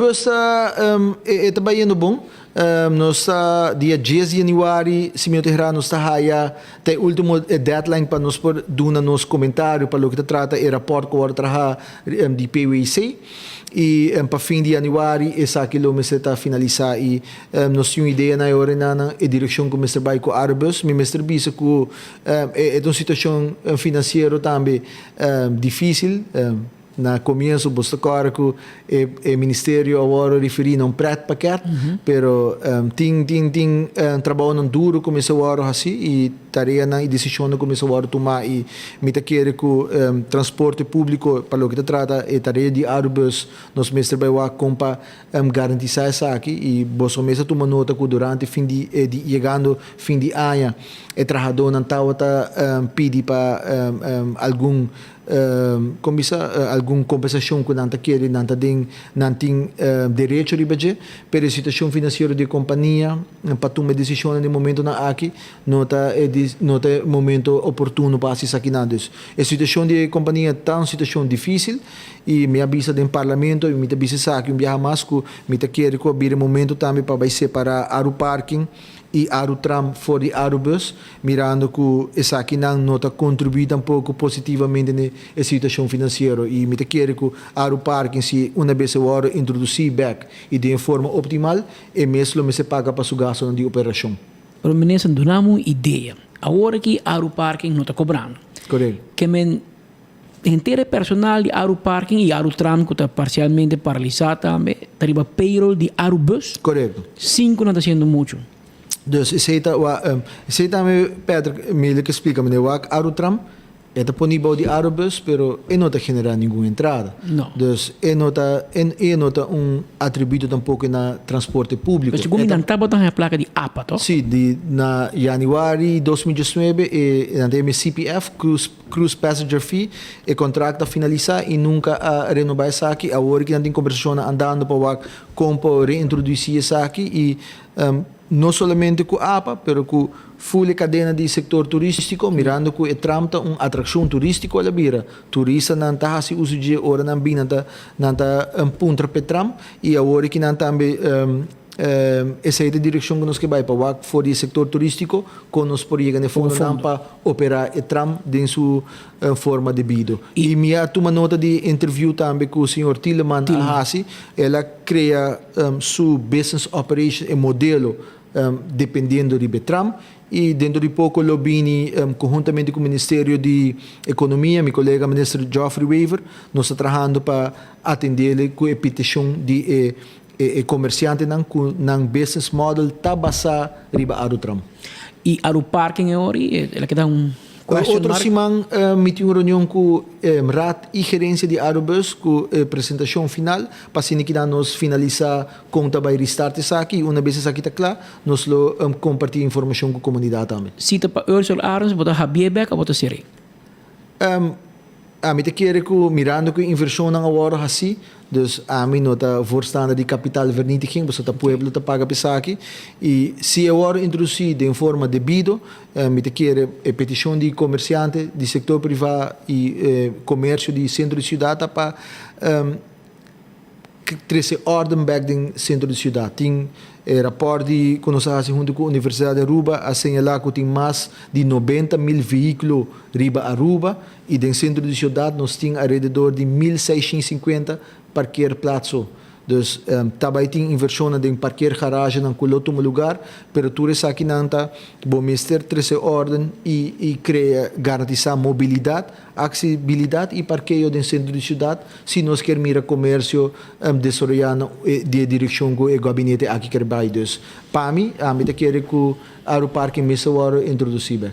Bus ta e ta bayendo bon. Nos ta dia 10 di januari, si mi no ta erá, nos ta haya ta e ultimo deadline pa nos por duna nos comentario pa loke ta trata e rapport cu worde traha di PWC. Y pa fin di januari esaki lo mester ta finalisa y nos tin un idea na e ora einan e direccion cu mester bay cu Arubus. Mi mester bisa cu e ta un situacion financiero tambe dificil. Na comienzo bo ta corda cu e ministerio a worde referi na un pretpakket, pero tin trabounan duro cu mester worde haci y tareanan y decisionnan cu mester worde tuma, y mi ta kere cu transporte publico, pa loke ta trata e tarea di Arubus, nos mester bay wak con pa garantisa esaki. Y boso mes a tuma nota cu durante fin di yegando fin di aña e trahadonan tawata pidi pa algun, con bisa, algun compensacion cu nan ta kere, nan ta den nan tin derecho riba dje, pero e situacion financiero di e compania pa tuma e decisionnan den momentonan aki no ta e momento oportuno pa haci esakinan. Dus e situacion di e compania ta un situacion dificil y mi a bisa den parlamento y mi ta bisa esaki un biaha mas cu mi ta kere cu a bira e momento tambe pa bay separa Aru Parking y Arutram for di Arubus, mirando cu esakinan no ta contribui tampoco positivamente na e situacion financiero. Y mi ta kere cu Aru Parking, si una bes e worde introduci back y den forma optimal, e mes lo mester paga pa su gastonan di operacion. Pero, minister, duna mi un idea. Awor cu Aru Parking no ta cobrando. Correcto. Kiermen henter personal di Aru Parking y Aru Tram cu ta parcialmente paralisa tambe, ta riba payroll di Arubus? Correcto. Cinco no ta haciendo mucho. Dus esey tambe, Patrick, mi ke splica, meneer, wak Arutram e ta poni bou di Arubus, pero e no ta genera ningun entrada. No. Dus e no ta un atributo tampoco na transporte publico. Pero segun mi nan tabata e placa di APA, toch? Si, na januari 2019 e na CPF, Cruise Passenger Fee, e contrato a finalisa y nunca a renoba esaki. Awor cu tin conversacion andando pa wak con por reintroduci esaki y no solamente cu APA, pero cu full cadena di sector turistico, mirando cu e tram ta un atraccion turistico el a bira. Turistanan ta hasi uso di ora nan bin, nan ta un puntra p'e tram y awor cu nan tambe esey ta e direccion cu nos kier bay pa wak for di sector turistico, con nos por yega na fondo fondo pa opera e tram den su forma debido. Y mi a tuma nota di interview tambe cu señor Tieleman a hasi, el a crea su business operation e modelo dependiendo di e tram y dentro di poco lo bini conhuntamente cu e Ministerio di Economia, mi colega minister Geoffrey Wever, nos ta trahando pa atende cu e peticion di e comerciantenan cu nan business model ta basa riba Arutram. Y Aru Parking awor, el a keda un question Otro mark. Siman mi tin un reunion cu raad y gerencia di Arubus cu presentacion final pa asina cu nos finalisa con ta bay restart esaki. Una bes esaki ta cla, nos lo comparti informacion cu comunidad tambe. Si ta pa Ursula Arends, bo ta habri'e bek of bo ta cer'e? Ami ta kere cu mirando cu inversion nan awor asina, dus ami no ta voorstander di kapitaalvernietiging, pasobra ta pueblo ta paga p'esaki y si awor introduci den forma debido, mi ta kere e peticion di comerciante di sector priva y comercio di centro di ciudad pa trece orden back den centro di ciudad. Tin rapport di cu nos a haci hunto cu Universidad di Aruba a señala cu tin mas di 90 mil vehiculo riba Aruba y den centro di ciudad nos tin alrededor di 1650 parkeerplaats. Dus tambe tin inversion den parkeergarage nan cu lo tuma lugar, pero tur esaki nan ta bo mester trece orden y crea, garantisa mobilidad, accesibilidad y parkeo den centro di ciudad, si nos kier mira comercio desaroya den direccion cu e gabinete aki kier bay. Dus, pa mi, ami ta kere cu Aru Parking mester introduci.